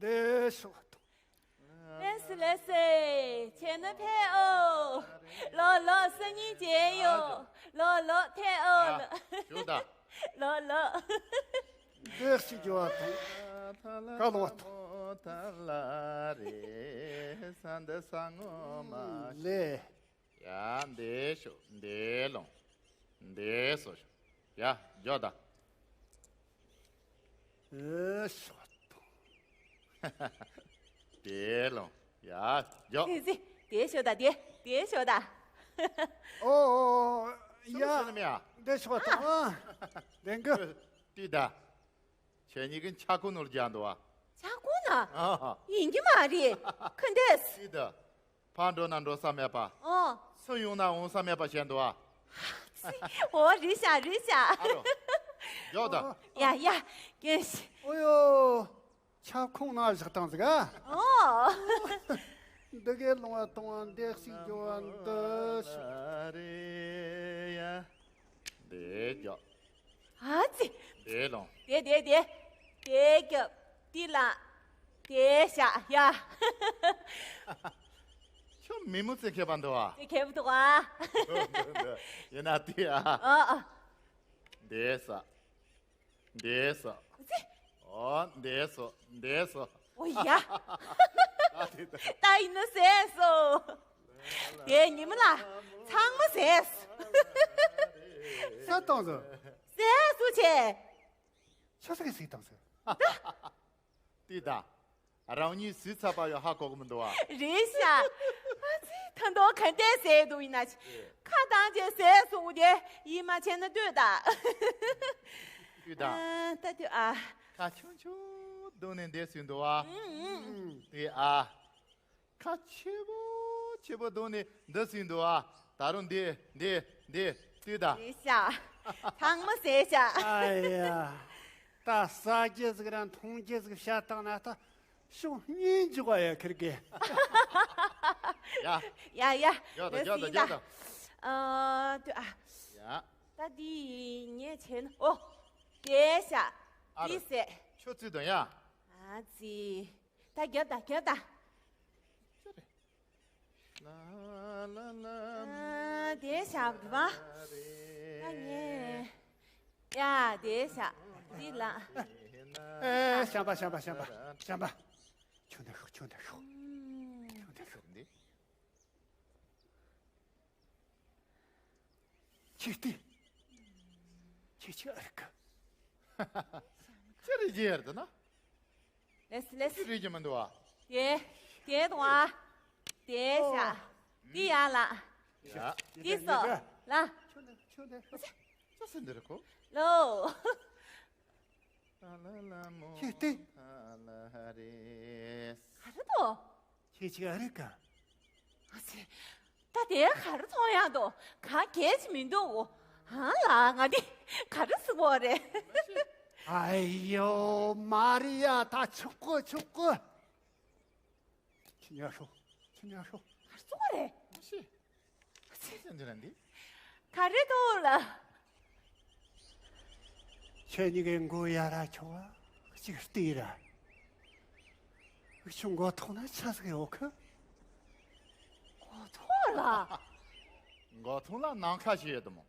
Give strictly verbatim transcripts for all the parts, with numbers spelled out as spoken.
འདི་ཤོག་ཏུ། ལགས་སོ་ལགས་སོ། ཁྱེད་ནི་ཕེབས་ཨོ། ལོ་ལོ་སང་ཉིན་མཇལ་ཡོང་། ལོ་ལོ་ཕེབས་ཨོ། ཨ། ཞུ་ད། ལོ་ལོ། འདི་ཞིག་རྒྱུ་བ་དང་། བཀའ་ལོང་བ་དང་། ལེ། ཡ། འདི་ཤོག་འདི་ལོང་། འདི་སོ་ཤོག་ཡ། འཇོག་ད། ཨེ་ཤོག་ཏུ། དེ་ལོང་། ཡ། འཇོག་ཟེ་ཟེ། དེ་ཤོག་ད། དེ་དེ་ཤོག་ད། ཨོ་ཨོ་ཨོ། ཡ། སུ་ལ་མི་ཡ། འདི་ཤོག་ཏུ། ཨ། འདི་གི། ཏི་ད། ཁྱེད་གཉིས་ཀྱི་ཆ་ཁུ་ནོར་རྒྱག་འདུག་བ། ཆ་ཁུ་ན། ཨ། ཡིན་གྱི་མ་རེད། ཁ་འདས། ཏི་ད། ཕར་འགྲོ་ན་འགྲོ་ས་མེད་པ། ཨོ། སུ་ཡོང་ན་འོང་ས་མེད་པ་བྱས་འདུག་ཨ། ཨོ་རེད་ཤག་རེད་ཤག་ཨ་རོ། ཡོད་ད། ཡ་ཡ། ཀྱེ་ཤི། ཨོ་ཡོ། ཆབ་ཁུང་ནང་བཞག་བཏང་ཟིག་ཨ། ཨོ། འདི་གའི་ལོང་བ་གཏོང་བ་འདི་ཞིག་འགྱོ་བ་འདི་ཞིག་རེད་ཡ། འདི་འཇོག་ཨ་ཙི། དེ་ལོང་། དེ་དེ་དེ། དེ་རྒྱབ། དེ་ལ། དེ་བཞག་ཡ། ཁྱོད་མི་མོ་རྩེ་མཁས་པ་འདུག་ཨ། རྩེ་མཁས་པོ་འདུག་ཨ། འདུག་འདུག་འདུག་ཡིན་ན་དེ་ཨ། ཨ་ཨ། དེ་ས། དེ་ས། ཨ་ཙི། ཨོ་དེ་སོ་དེ་སོ། ཨོ་ཡ། ད་དེ་ད། ད་ཡིན་ན་ཟས་སོ། དེ་ཉི་མ་ལ་ཚང་མ་ཟས། ཟས་བཏང་ཟེར། ཟས་སུ་ཆེ། ཆ་ས་གི་ཟས་བཏང་ཟེར། ཏི་ད། རང་ཉིད་ཟས་ཚ་པ་ཡོད་ཧ་གོ་གི་མི་འདུག་བ། རེད་ཤག་ཨ་ཙི་ད་དུང་ག་འདྲས་ཟས་འདུག་ཡིན་ན་ཆེ། ཁ་བཏང་རྗེས་ཟས་སུ་དེ་ཡིད་མ་ཆེས་ན་ལྟོས་ད། ཏི་ད། ཨ་ད་ལྟོས་ཨ། ཁ་ཆུང་ཆུང་བརྡུངས་ནས་འདས་སོང་འདུག་བ། ཨུམ་ཨུམ། ཏི་ཨ། ཁ་ཆེ་པོ་ཆེ་པོ་བརྡུངས་ནས་འདི་ཟིན་འདུག་ཨ། ད་རུང་འདི་འདི་འདི་ལྟོས་ད། ཟས་ཤག་ཚང་མ་ཟས་ཤག་ཨ་ཡ། ད་ཟ་རྒྱུ་ཟིག་ར་འཐུང་རྒྱུ་ཟིག་བཤད་བཏང་ན་ད་ཤོག་གཉིས་འཇུག་པ་ཡ་ཁིར་གི། ཡ། ཡ་ཡ། རྒྱག་ད་རྒྱག་ད་རྒྱག་ད། ཨ་ཏུ་ཨ། ཡ། ད་འདི་ངས་བྱས་ན་ཨོ། ཟས་ཤག་ཨ་རེ། འདི་ཟས། ཁྱོད་ཚུལ་དང་ཡ། ཨ་ཙི། ད་རྒྱབ་ད་རྒྱབ་ད། ལ་ལ་ལ། ཨ་དེ་ཞབས་བྲོ་བ། ད་ངས། ཡ་དེ་ཞབས་འདི་ལ། ཨེ་བཤམས་པ་བཤམས་པ་བཤམས་པ་བཤམས་པ། ཁྱོད་འདི་ཤོག་ཁྱོད་འདི་ཤོག་ཁྱོད་འདི་ཤོག་ཁྱེད་ལྟོས། ཁྱེད་ཅི་ཨ་རིག་གི། ཅི་རེད་ཅི་ཡར་དུ་ན། ལེས་ལེས། ཅི་རེད་ཀྱི་མི་འདུག་ཨ། དེ་དེ་དང་ཨ། དེ་ཤ། འདི་ཡ་ལ། ཡ། འདི་སོ་ལ། ཁྱོད་འདི་ཁྱོད་འདི། ཅི་སེ་འདི་རེད་ཁོ། ལོ། ཁྱེད་ལྟོས། ག་རེ་དོ། ཁྱེད་ཅི་ཨ་རིག་ག། ཨ་ཙི། ད་དེ་ག་རེ་མཐོང་ཡག་འདུག་གང་གལ་ཆེ་མི་འདུག་ཨང་ལ་ང་འདི་ག་རེ་ཟེར་དགོས་རེད། ཨ་ཡོ་མ་རི་ཡ་ད་ཆོག་གི་ཆོག་གི། ཁྱི་ཉག་ཤོག་ཁྱི་ཉག་ཤོག་ག་རེ་ཟེར་དགོས་རེད། ཨ་ཙི། ཨ་ཙི། ཅི་འདི་ར་འདི། ག་རེ་འདུག་ལ། ཁྱེད་གཉིས་ཀའི་མགོ་ཡར་ར་ཆོག་ག་གཅིག་ལྟོས་ར། ཁྱོད་མགོ་ཐོག་ན་ཆ་ཟིག་ཡོད་གི། མགོ་ཐོག་ལ། མགོ་ཐོག་ལ་ནམ་མཁའ་ཞིག་ཡོད་དམ།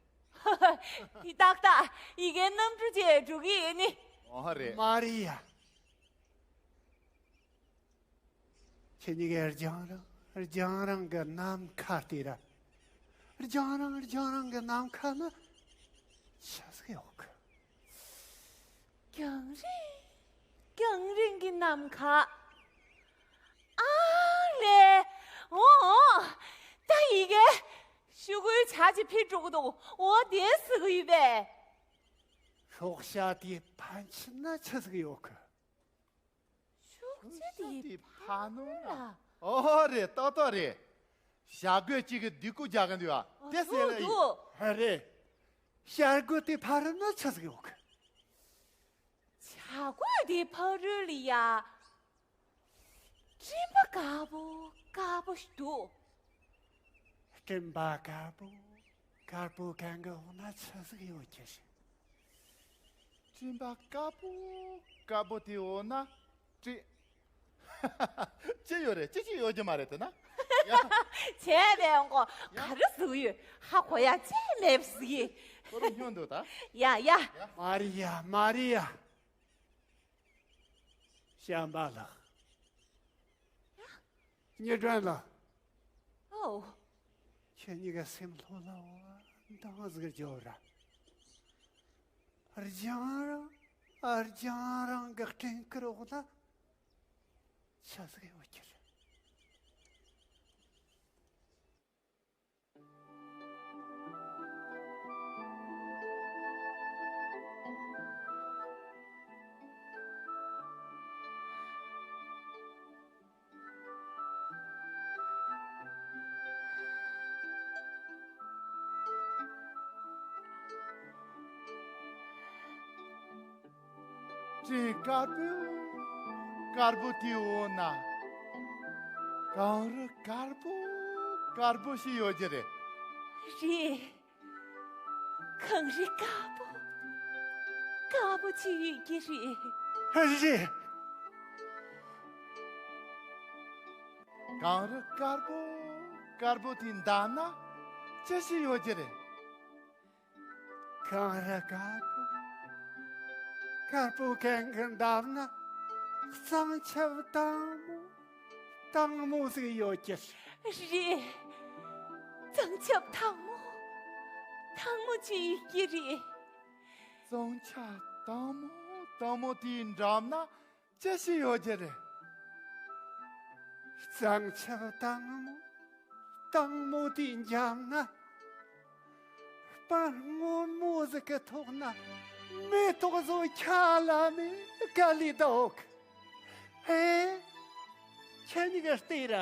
འདི་ཏག་ཏག་ཡི་གེ་གནམ་གྲུ་ཅིག་འགྲོ་གི་ཡོད་ནི། ཨོ་ཧ་རེད། མ་རེད་ཡ། ཁྱེད་གཉིས་ཀས་རྒྱང་རིང་རྒྱང་རིང་གི་ནམ་མཁའ་ལྟོས་ར། རྒྱང་རིང་རྒྱང་རིང་གི་ནམ་མཁའ་ན་ཆ་ཟིག་ཡོད་གི། རྒྱང་རིང་རྒྱང་རིང་གི་ནམ་མཁའ། ཨ་ལེ། འོ་འོ། ད་ཡི་གེ་ཤོག་གུའི་བྱ་ཅིག་ཕེབས་འགྲོ་གི་འདུག་འོ་དེ་ཟེར་གི་ཡོད་པས། ཤོག་བྱ་དེའི་ཕན་ཆད་ན་ཆ་ཟིག་ཡོད་གི། ཤོག་བྱ་དེའི་ཕ་ནོ་ལ། ཨོ་རེད་ཏག་ཏག་རེད། བྱ་རྒོད་ཅིག་གིས་སྡིགས་སྐུལ་རྒྱག་གི་འདུག་ཨ། དེ་ཟེར་ལ་ཡིན། ཨ་རེད། བྱ་རྒོད་དེ་ཕ་རོལ་ན་ཆི་ཟིག་ཡོད་གི། བྱ་རྒོད་དེ་ཕ་རོལ་ལ་ཡ། སྤྲིན་པ་དཀར་པོ་དཀར་པོ་ཞིག་འདུག་སྤྲིན་པ་དཀར་པོ་དཀར་པོ་གང་གི་འོག་ན་ཆི་ཟིག་ཡོད་ཀྱི་ཞིག་སྤྲིན་པ་དཀར་པོ་དཀར་པོ་དེའི་འོག་ན་སྤྲིན། ཅི་ཡོད་རེད། ཅི་ཅི་ཡོད་རྒྱུ་མ་རེད་དེ་ན། ཡ། བྱས་པས་འོང་གོ། ཡ། ག་རེ་ཟུག་ཡོད། ཧ་གོ་ཡ་ཅི་མེད་པ་ཟིག་ཡིན། ཁོ་རང་སྙོན་འདུག་ད། ཡ་ཡ། ཡ། མ་རི་ཡ། མ་རི་ཡ། བྱམས་པ་ལགས། ཉི་སྒྲོན་ལགས། ཨོ། ཁྱེད་གཉིས་ཀ་སེམས་ལྷོད་ལྷོད་འདང་ཟིག་རྒྱོབ་ར། རྒྱང་རིང་། རྒྱང་རིང་གི་སྤྲིན་དཀར་འོག་ན་ཆི་ཟིག་ཡོད་ཀྱི་རེད། སྤྲིན་དཀར་པོ་དཀར་པོ་དེའི་འོག་ན་གངས་རི་དཀར་པོ་དཀར་པོ་ཞིག་ཡོད་ཀྱི་རེད། རེད། གངས་རི་དཀར་པོ་དཀར་པོ་ཅིག་ཡོད་ཀྱི་རེད། རེད། གངས་རི་དཀར་པོ་དཀར་པོ་དེའི་འདབས་ན་ཅི་ཞིག་ཡོད་ཀྱི་རེད། གངས་རི་དཀར་པོ་དཀར་པོ་གན་གི་འདབས་ན་གཙང་ཆབ་དྭངས་མོ་དྭངས་མོ་ཟིག་ཡོད་ཀྱི་རེད། རེད། གཙང་ཆབ་དྭངས་མོ་དྭངས་མོ་ཅིག་ཡོད་ཀྱི་རེད། གཙང་ཆབ་དྭངས་མོ་དྭངས་མོ་དེའི་འགྲམ་ན་ཅི་ཞིག་ཡོད་ཀྱི་རེད། གཙང་ཆབ་དྭངས་མོ་དྭངས་མོ་དེའི་འགྲམ་ན་སྤང་སྔོན་མོ་ཟིག་གི་ཐོག་ན་མེ་ཏོག་བཟོ་ཁྱ་ལ་མེ་ག་ལི་འདུག། ཧེ། ཁྱེད་གཉིས་ཀ་ལྟོས་ར།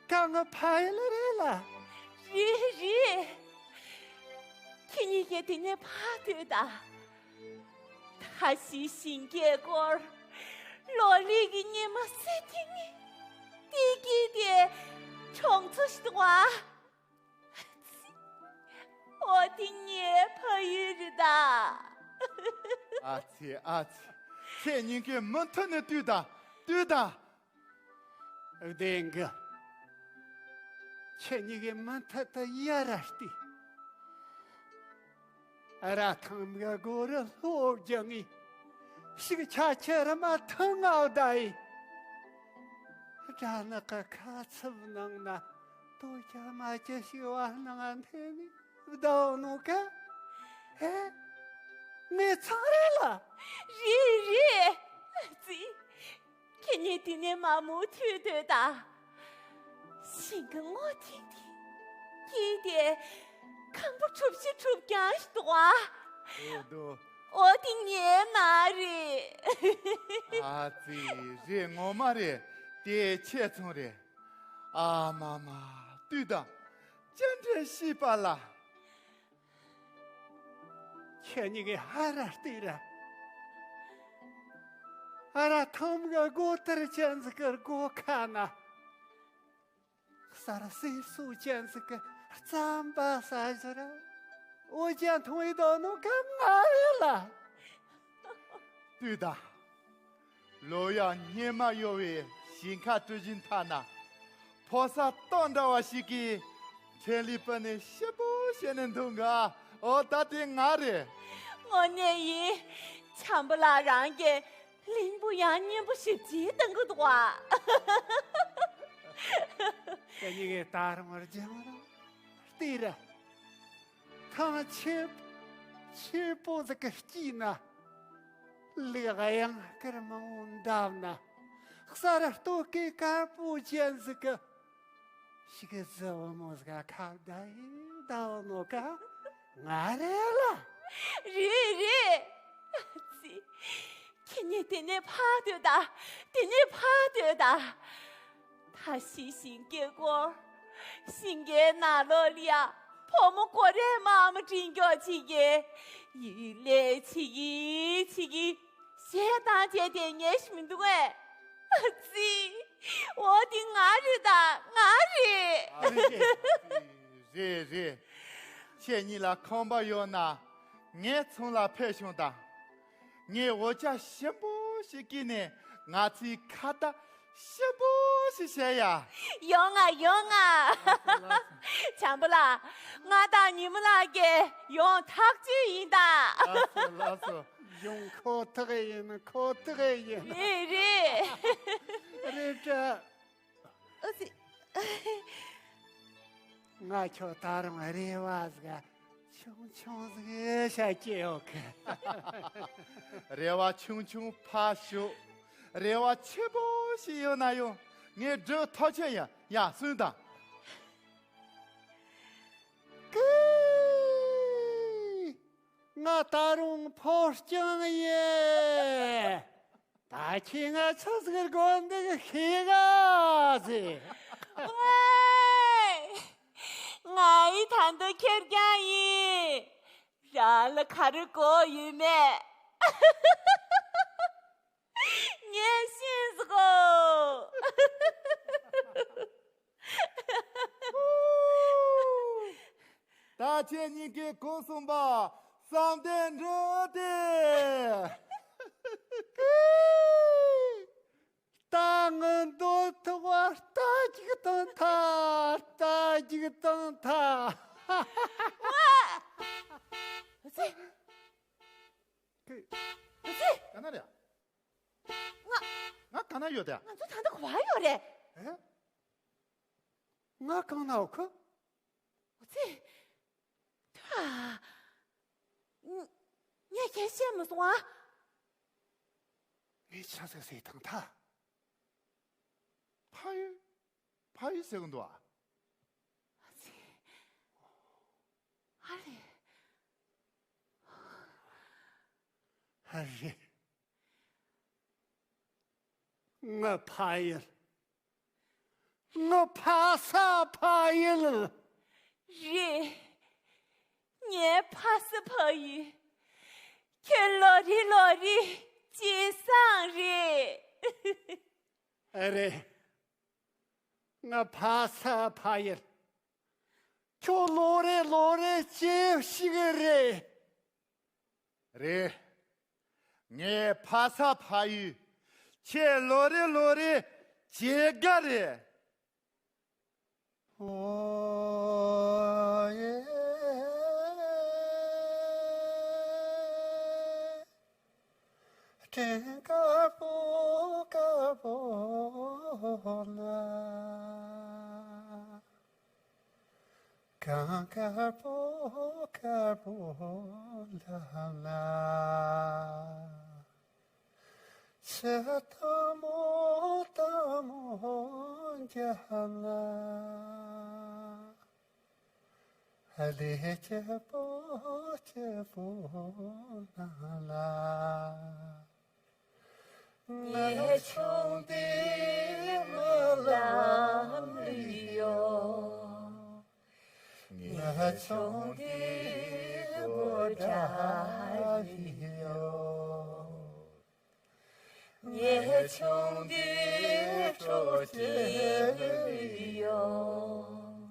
གངས་ཕ་ཡུལ་རེད་ལ། རེད་རེད། ཁྱེད་གཉིས་ཀས་དེ་ནས་ཕར་ལྟོས་ད། ད་ཤི་ཞིང་སྐྱེ་སྐོར། ལོ་ལེགས་ཀྱི་ཉི་མ་སེ་ཐིང་ངེ་ཏི་ཀི་དེ་གྲོང་ཚོ་ཞིག་འདུག་ཨ། ཨོ་དེ་ངའི་ཕ་ཡུལ་རེད་ད། ཨ་ཙི་ཨ་ཙི། ཁྱེད་གཉིས་ཀས་མུ་མཐུད་ནས་ལྟོས་དང་ལྟོས་དང་། བདེན་གི། ཁྱེད་གཉིས་ཀས་མུ་མཐུད་དུ་ཡར་ར་ལྟོས། ཨ་ར་ཐང་མིག་སྒོ་རུ་ལྷོ་རྒྱང་ངེ་ཞིག་ཆ་ཆེ་ར་མ་ཐང་ང་བ་ད་ཡི། སྦྲ་ནག་གི་ཁ་ཚུབ་ནང་ན་དོ་ཀྱ་མ་ཀྱ་ཞིག་བ་སྣང་འཐེན་ནས་བསྡད་ནོ་ཀ། ཧེ། མི་ཚང་རེད་ལ། རེད་རེད། ཙི། ཁྱེད་གཉིས་དེ་ནས་མར་མུ་མཐུད་ལྟོས་དང་། ཞིང་གི་སྔོ་ཐིང་ཐིང་། སྐྱིད་དེ། ཁང་པ་གྲུ་བཞི་གྲུ་རྐྱང་ཞིག་འདུག་ཨ། འདུག་འདུག། ཨོ་དེ་ངའི་མ་རེད། ཨ་ཙི། རེད། ངོ་མ་རེད། དེ་ཁྱེད་ཚོང་རེད། ཨ་མ་མ། ལྟོས་དང་། ཅི་འདྲའི་སྐྱིད་པ་ལ། ཁྱེད་གཉིས་ཀས་ཧར་ར་ལྟོས་ར། ཨ་ར་ཐང་གི་སྒོ་དར་ཅན་ཟིག་གི་སྒོ་ཁ་ན། གསར་སེར་སོ་ཅན་ཟིག་གི་རྩམ་པ་ཟ་བཞིན་ར། འོ་ཅན་འཐུང་ཡི་འདུག་ནོ་ཀ་ང་རེད་ལ། ལྟོས་དང་། ལོ་ཡང་སྙེ་མ་གཡོ་བའི་ཞིང་ཁ་གྲུ་བཞིའི་མཐའ་ན། ཕོ་གསར་ལྟོ་འདྲ་བ་ཞིག་གིས་འཕྲིན་ལས་སྤུ་ནས་ཤི་པོ་བྱས་ནས་འདུག་ག། ཨོ་ད་དེ་ང་རེད། དངོས་གནས་ཡིན། བྱམས་པ་ལགས་རང་གིས་གླིང་བུ་ཡང་སྙན་པོ་ཞེ་པོ་ཅིག་བཏང་གི་འདུག་ཨ། ཁྱེད་གཉིས་ཀས་ད་རུང་རྒྱང་རིང་ལྟོས་ར། ཐང་ཆེན་ཆེན་པོ་ཟིག་གི་དཀྱིལ་ན། ལུག་གཡང་དཀར་མང་པོ་འདབས་ན། གསར་ལྟོ་གོས་དཀར་པོ་ཅན་ཟིག་གི་ཞིག་གི་རྫི་བོ་མོ་ཟིག་ག་ཁ་བརྡ་ཡི་བསྡད་ནོ་ཀ་ང་རེད་ལ། རེད་རེད། ཙི། ཁྱེད་གཉིས་དེ་ནས་ཕར་ལྟོས་དང་། དེ་ནས་ཕར་ལྟོས་དང་། ད་ཤི་ཞིང་སྐྱེ་སྐོར། ཞིང་ཁའི་ནང་ལོགས་ལ་ཡ་ཕོ་མོ་ཀོ་རེ་མ་མ་འདྲེན་རྒྱུ་ཅིག་གིས་ཡིད་ལས་བྱེད་ཀྱི་བྱེད་ཀྱི་ཞེ་སྡང་བྱས་ཏེ་ཉལ་ཞིག་མི་འདུག་ཨེ། ཙི། འོ་དེ་ང་རེད་ད། ང་རེད། ཨ་རེད་རེད། རེད་རེད། ཁྱེད་གཉིས་ལ་ཁོམ་པ་ཡོད་ན་ངའི་ཚང་ལ་ཕེབས་བྱུང་དང་། ངས་འོ་ཇ་ཞིམ་པོ་ཞིག་བསྐོལ་ནས་ ང་ཚོའི་ཁ་བརྡ་ཞིབ་པོ་ཞིག་བྱེད་ཡ། ཡོང་ང་ཡོང་ང་། ལགས་སོ། བྱམས་པ་ལགས། ང་དང་ཉི་མ་ལགས་ཀྱི་ཡོང་ཐག་ཆོད་ཡིན་ད། ལགས་སོ་ལགས་སོ། ཡོང་ཁོ་ཐག་ཡིན། ཁོ་ཐག་ཡིན། རེད་རེད། རེད་དྲ། ཨ་ཙི། ང་ཁྱོད་ད་རུང་རེ་བ་ཟིག་ཆུང་ཆུང་ཟིག་བྱ་སྐྱེ་ཡོད་གི། རེ་བ་ཆུང་ཆུང་ཕར་ཞོག་རེ་བ་ཆེ་པོ་ཞིག་ཡོད་ན་ཡོང་། ངས་སྒྲུབ་ཐག་ཆོད་ཡ། ཡ་གསུངས་དང་། ཀུ། ང་ད་རུང་ཕོ་རྐྱང་ཡིན། ད་ཁྱེད་ང་ཆི་ཟིག་དགོས་འདུག་ཤེས་ག་ཟེ། ཝེ། ང་ཡི་ད་འདི་ཁེར་རྐྱང་ཡིན། རང་ལ་ག་རེ་དགོས་ཡོད་མེད། ངས་ཤེས་སོ། ད་ཁྱེད་གཉིས་ཀས་གོ་སོང་པ། བསམ་གཏན་འགྲུབ་སྟེ། ད་ངི་འདོད་ཐོག་རྟ་ཅིག་བཏང་ཐལ། རྟ་ཅིག་བཏང་ཐལ། ཨ་ཙི། ཨ་ཙི། ག་ན་རེད། ང་། ང་ག་ན་ཡོད་དེ། ང་ཚོ་ད་ལྟ་ག་པར་ཡོད་རེད། ཨེ། ང་གང་ན་ཡོད་གི། ཨ་ཙི། ཐ། ངས་ཁྱེད་བཤད་མ་སོང་ཨ། ངས་ཆ་ཟིག་ཟེར་དང་ཐ། ཕ་ཡུལ། ཕ་ཡུལ་ཟེར་གི་འདུག་ཨ། ཨ་ཙི། ཨ་རེ། ཨ་རེ། ངའི་ཕ་ཡུལ། ངའི་ཕ་ས་ཕ་ཡུལ། རེད། ངའི་ཕ་ས་ཕ་ཡུལ། ཁྱོད་ལོ་རེ་ལོ་རེ་སྐྱེས་སངས་རེད། ཨ་རེད། ངའི་ཕ་ས་ཕ་ཡུལ། ཁྱོད་ལོ་རེ་ལོ་རེ་སྐྱེས་ཤིག་རེད། རེད། ངའི་ཕ་ས་ཕ་ཡུལ། ཁྱེད་ལོ་རེ་ལོ་རེ་སྐྱེས་ག་རེད། ཨོ་ཡེ། སྤྲིན་དཀར་པོ་དཀར་པོ་ལ། གངས་དཀར་པོ་དཀར་པོ་ལ་ལ། ཆུ་དྭངས་མོ་དྭངས་མོ་རྒྱ་ལ། གླུ་སྐྱིད་པོ་སྐྱིད་པོ་ལ་ལ། ངས་ཆུང་དུས་རྨི་ལམ་རྨིས་ཡོད། ངས་ཆུང་དུས་དགོད་སྒྲ་རྨིས་ཡོད། ངས་ཆུང་དུས་སྤྲོ་སྐྱིད་རྨིས་ཡོད།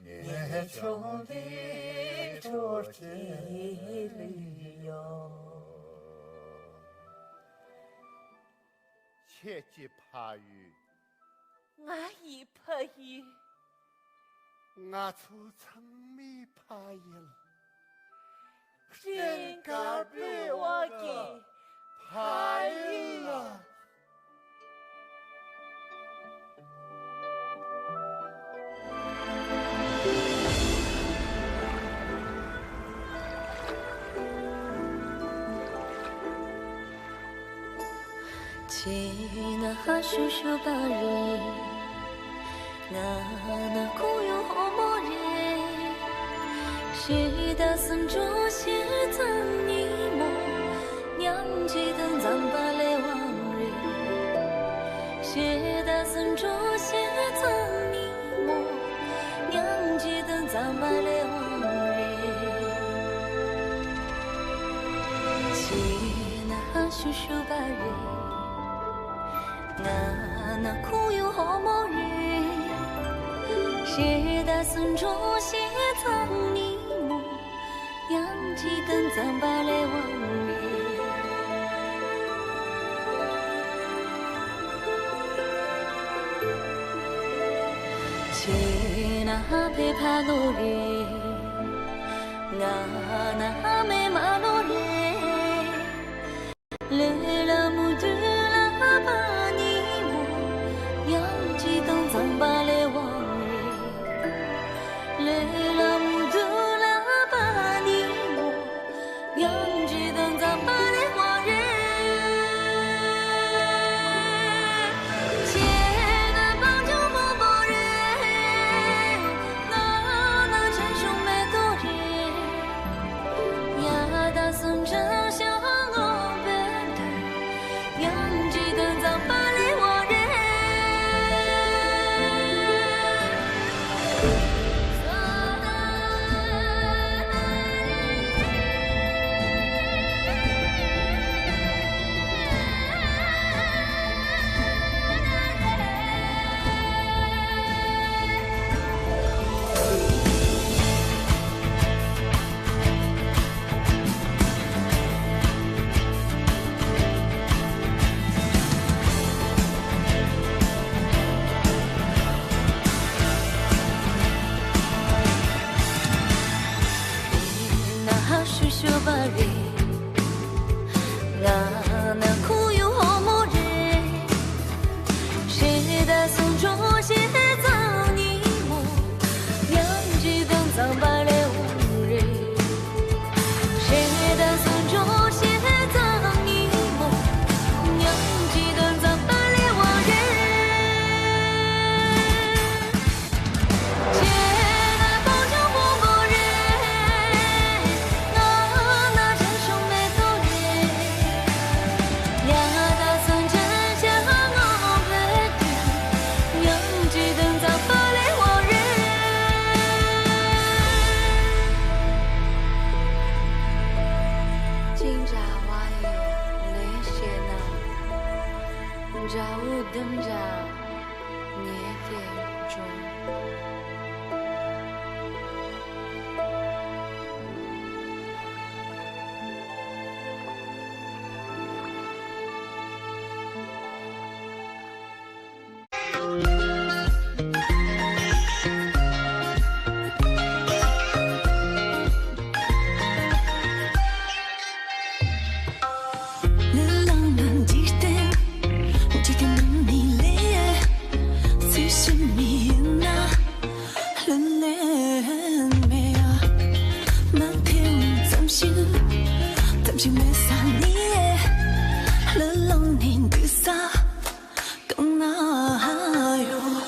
ངས་ཆུང་དུས་སྤྲོ་སྐྱིད་རྨིས་ཡོད། ཁྱེད་ཀྱི་ཕ་ཡུལ། ང་ཡི་ཕ་ཡུལ། ང་ཚོ་ཚང་མའི་ཕ་ཡུལ། སྤྲིན་དཀར་པོའི་འོག་གི་ཕ་ཡུལ་ལ། ཁྱེད་ན་ཧ་ཤུ་ཤུ་པ་རེད། ང་ན་ཁོ་ཡོ་ཧོ་མོ་རེད། ཤེས་ད་སུན་ཅོ་ཤེས་ཙང་ཉི་མོ། མཉམ་གཅིག་ཏུ་འཛམ་བུ་གླིང་དབང་རེད། ཤེས་ད་སུན་ཅོ་ཤེས་ཙང་ཉི་མོ། མཉམ་གཅིག་ཏུ་འཛམ་བུ་གླིང་དབང་རེད། ཁྱེད་ན་ཧ་ཤུ་ཤུ་པ་རེད། ང་ན་ཁོ་ཡོ་ཧོ་མོ་རེད། ཤེས་ད་སུན་ཅོ་ཤེས་ཙང་ཉི་མོ། མཉམ་གཅིག་ཏུ་འཛམ་བུ་གླིང་དབང་རེད། ཁྱེད་ན་ཕེབས་ཕ་ནོ་རེད། ང་ན་མེད་མ་ནོ་རེད། ལས་ལ་མུ་མཐུད་ལ་པ་ནི་མོ། ཡང་ཅི་དང་ཚང་པ་ལས་དབང་རེད། ལས་ལ་མུ་མཐུད་ལ་པ་ནི་མོ། ཡང་ཅི་དང་ཚང་པ་ལས་དབང་རེད། ཁྱེད་ན་བང་ཆུང་མོ་མོ་རེད། ང་ན་ཆེ་ཆུང་མེ་ཏོག་རེད། ཡ་ད་སུན་ཅང་ཤ་ངོ་བོས་དུ། ཡང་ཅི་དང་ཚང་པ་ལས་དབང་རེད། ན་ཧ་ཤུ་ཤུ་བ་རེད། ང་ན་ཁུ་ཡུ་ཧོ་མོ་རེད། ཞེ་ད་སུན་ཅོ་ཞེ་ཙང་ནི་མོ། ཡང་ཅི་དང་ཚང་པ་ལས་དབང་རེད། ཞེ་ད་སུན་ཅོ་ཞེ་ཙང་ནི་མོ། ཡང་ཅི་དང་ཚང་པ་ལས་དབང་རེད། ཁྱེད་ན་བང་ཆུང་མོ་མོ་རེད། ང་ན་ཆེ་ཆུང་མེ་ཏོག་རེད། ཡ་ད་སུན་ཅང་ཤ་ངོ་བོས་དུ། ཡང་ཅི་དང་ཚང་པ་ལས་དབང་རེད། ཅིང་འདྲ་བ་ཡི་ལས་བྱེད་ན། འདྲ་བོ་དུམ་འདྲ། ངས་དེ་བྱུང་། ལུས་ལངས་ན་འཇིག་རྟེན། འཇིག་རྟེན་མི་ལས། སུ་ཞིག་མི་ཡིན་ན། ལུས་ལེན་མེད་ཡ། མ་ཐེའུ་ཙམ་ཞིག་ཙམ་ཞིག་མེད་ས་ནི། ལུས་ལངས་ནས་འདུག་ས། གང་ན་ཡོད།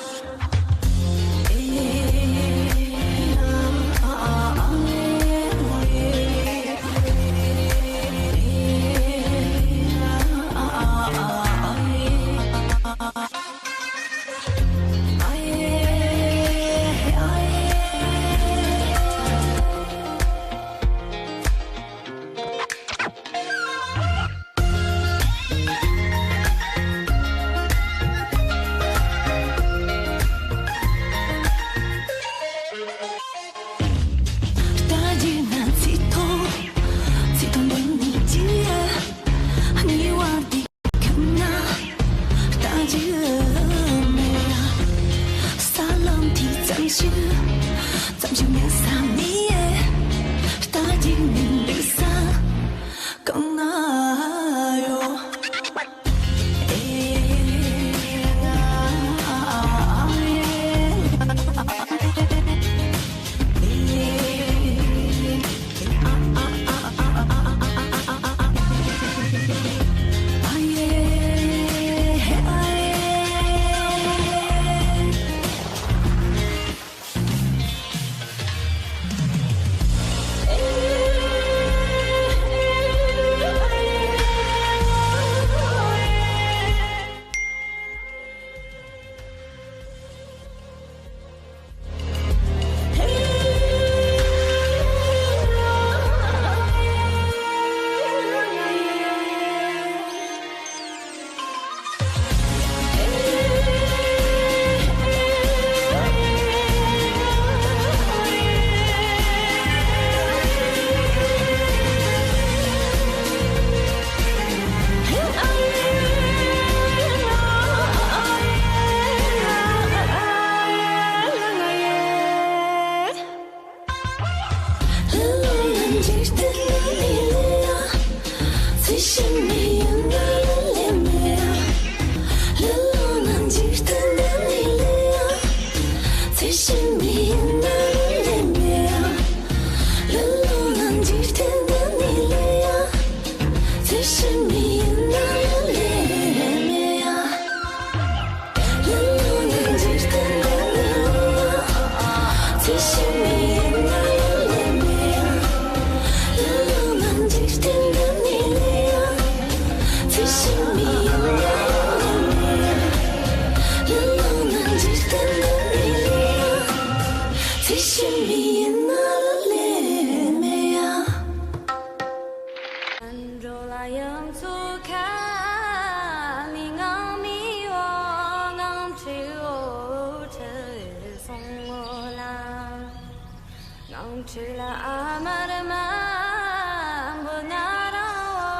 ཁྲིད་ལ་ཨ་མར་མང་པོ་ང་རང་འོ་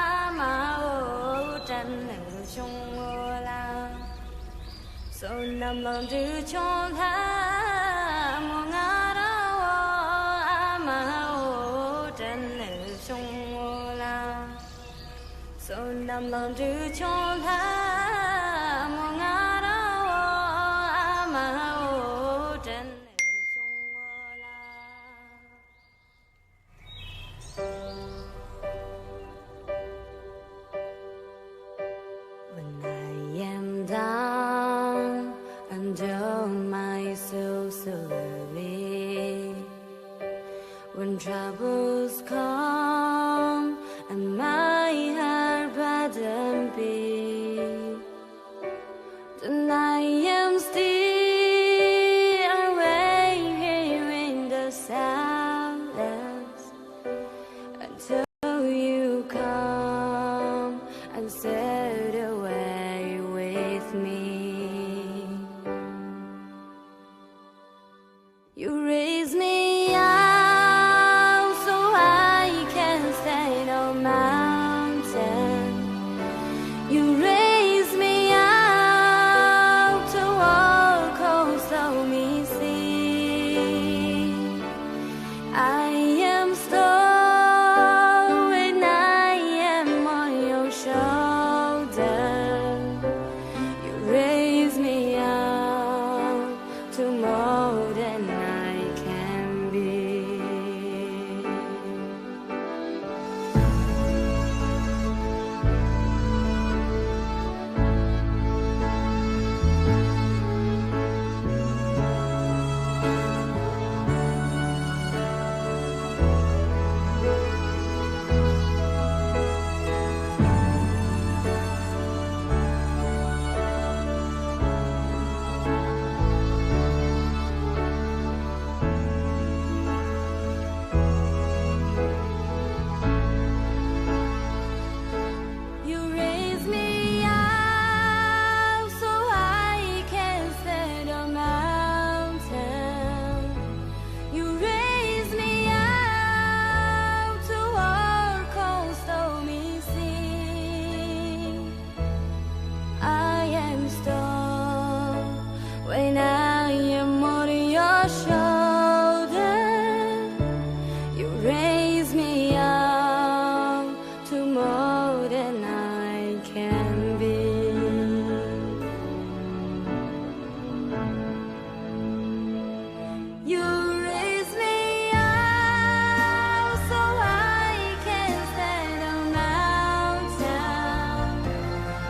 ཨ་མ་འོ་དྲན་ནས་བྱུང་ངོ་ལ། བསོད་ནམས་ལོངས་སྤྲུལ་ཆུང་ལྷ་མོ་ང་རང་འོ་ཨ་མ་འོ་དྲན་ནས་བྱུང་ངོ་ལ། བསོད་ནམས་ལོངས་སྤྲུལ་ཆུང་ལྷ་མོ་ང་རང་འོ་ཨ་མ་འོ་དྲན་ནས་བྱུང་ངོ་ལ། When I am down and oh my so sorry, when troubles come and my heart burden be, then I am still away here in the silence until you come and sit away with me. You raise me up so I can stand on mountain. You raise me up to walk on stormy sea. I am strong when I am on your shoulder. You raise me up to more than I can be. You raise me up so I can stand on mountain. You raise me up to walk on stormy sea. I am strong when I am on your shoulder. You raise me up to more than I can be. You raise me up so I can stand on mountain.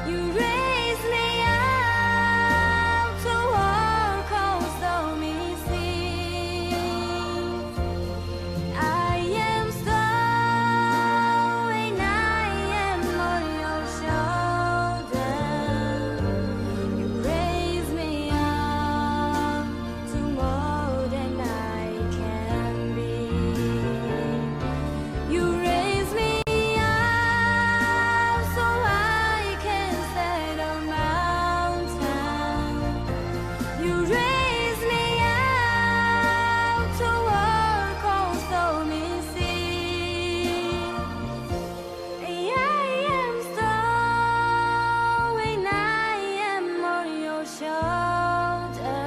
You raise me up to walk on stormy sea. I am strong when I am on your shoulder. You raise me up to more than I can be. You raise me up so I can stand on mountain. You raise me up to walk on stormy sea. I am strong when I am on your shoulder.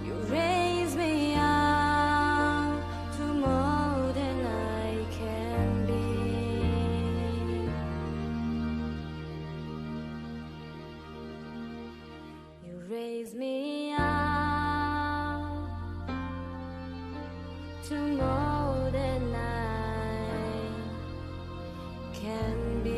You raise me up to more than I can be. You raise me up to more than I can be.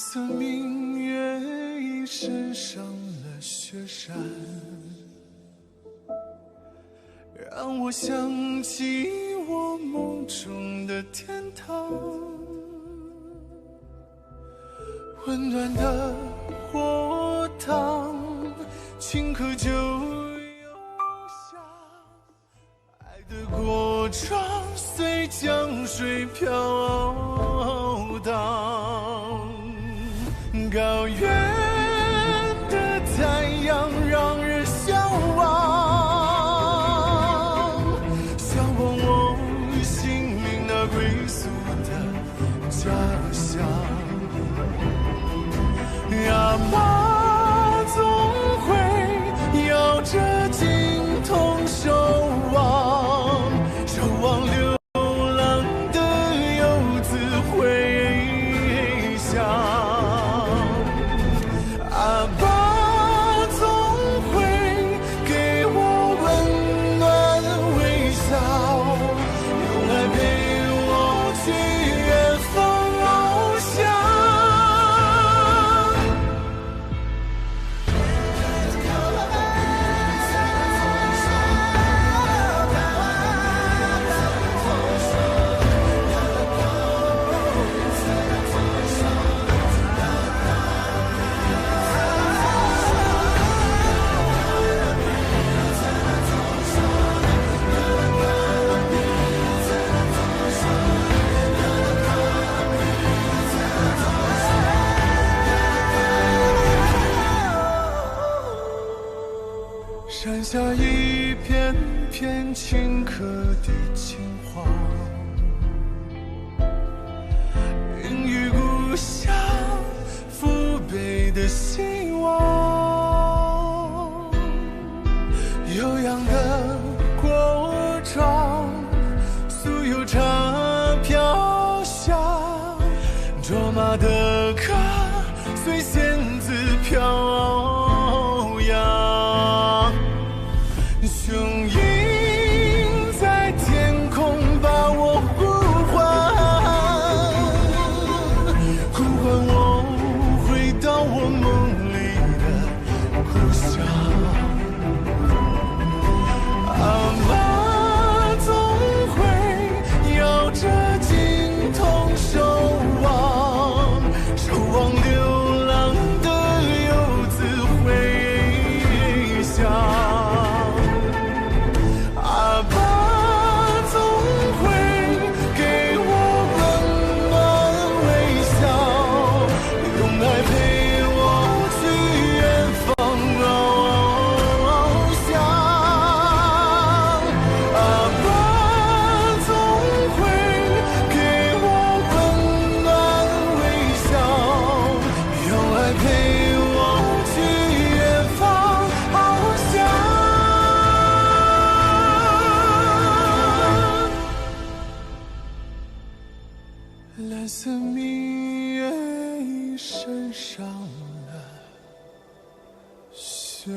色明月已染上了雪山，让我想起我梦中的天堂。温暖的火塘，顷刻就又下。爱的过程随江水飘荡。高原的太阳让人向往，向往我心灵那归宿的 家乡。阿爸总会摇着金筒守望，守望流浪的游子回乡。阿爸总会给我温暖微笑，用爱陪我去远方翱翔。山下一片片青稞的金黄，孕育故乡父辈的希望。悠扬的过程，酥油茶飘香，卓玛的歌随弦子飘扬。 雄鹰在天空把我呼唤，呼唤我回到我梦里的故乡。阿爸总会摇着金筒守望， 守望流浪的游子回乡。阿爸总会给我温暖微笑，用爱陪我去远方翱翔。 阿爸总会给我温暖微笑，用爱陪我去远方翱翔。蓝色明月已染上了雪